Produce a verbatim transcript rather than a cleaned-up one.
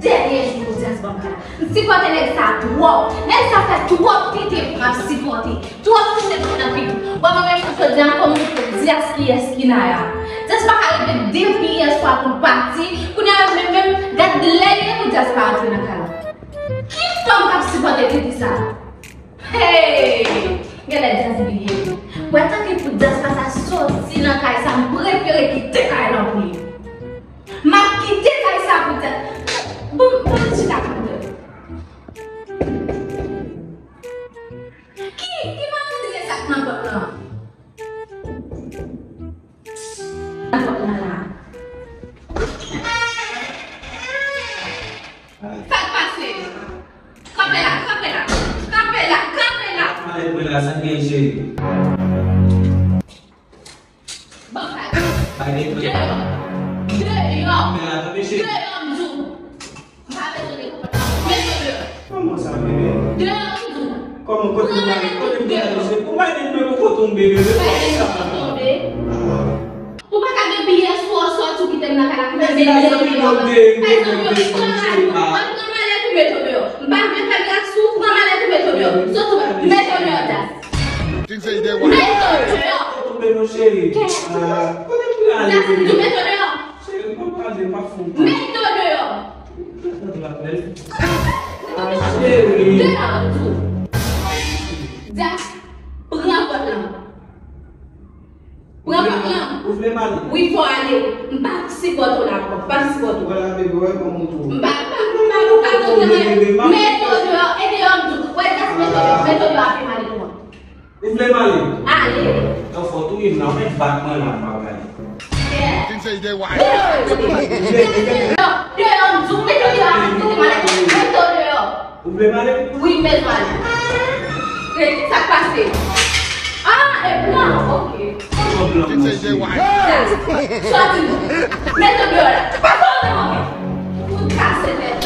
Dènye jou Dyas ban m kay la. M sipòte nèg sa twòp. Nèg sa fè twòp tenten pou m ap sipòte. Twòp tenten pou m nan figi. Bon, mwen menm, jodi a, fò m montre Dyas kiyès ki Naya. Dyas pa ka rete depi yèswa pou l pati. Kounye a, menm, menm, gad lè li ye pou Dyas pa rantre nan kay la. Ki fanm k ap sipòte tenten sa? Hey! Genlè Dyas bliye wi. Wè tanke pou Dyas pa ta soti nan kay sa, m prefere kite kay lan pou li. M ap kite kay sa pou Dyas. Bon, bon, chita pou Dyas. Ki, ki malandren sa k nan pòt lan? Nan pòt lan la. Sa k pase? Kanpe la, kanpe la, kanpe la, kanpe la. Pale mwen la, sa k gen cheri? Bon, sa. Pale mwen. Deyò. Deyò. Kanpe la, kanpe cheri. Deyò, m di w. M pa bezwen de konpòtman. Mete w deyò. Kòman sa, bebe? Deyò, m di w. Kòman, kote m pral, kote m pral, mesye? Ou pa gen dwe poko tonbe, bebe. Kòman sa? Tonbe. Ou pa ka depi yè swa w sòti w kite m nan kay la. Men se pa zanmi nou, bebe, bebe, bebe, bebe. Pran malèt ou mete w deyò. M pa vle fè gras sou ou, pran malèt ou mete w deyò. Sòti w, mete w deyò, Dyas. Think say you dey white. Mete w deyò. Tonbe non, cheri. Dyas, m di w mete w deyò. Cheri, m pa pale, m pa fon. Mete w deyò. Ah, cheri. Deyò, m di w. Dyas, pran pòt lan. Pran pòt lan. Ou vle m ale? Wi, fò w ale. M p ap sipòte w la ankò. M p ap sipòte w. Wè la, bebe, wè kòman w twò. M pa, m pa, m pa, m pa, m pa kontan mwen. Mete w deyò, e deyò m di w. Wè, Dyas, mete w deyò, mete w deyò, apre m ale pou mwen. Ou vle m ale? Ale. Nan fò touye m la, ou mèt bat mwen la, m p ap gade. Yeah. Think say you dey white. Deyò, deyò, m di w, mete w deyò, apre m ale pou mwen. Mete w deyò. Ou vle m ale? Wi, m bezwen ale. Rete, sa k pase? Ah, e blan, ok. Kòman blan, monchè? Sòti non. Mete w deyò la. Pa fè w nan mwen. Ou kase tèt.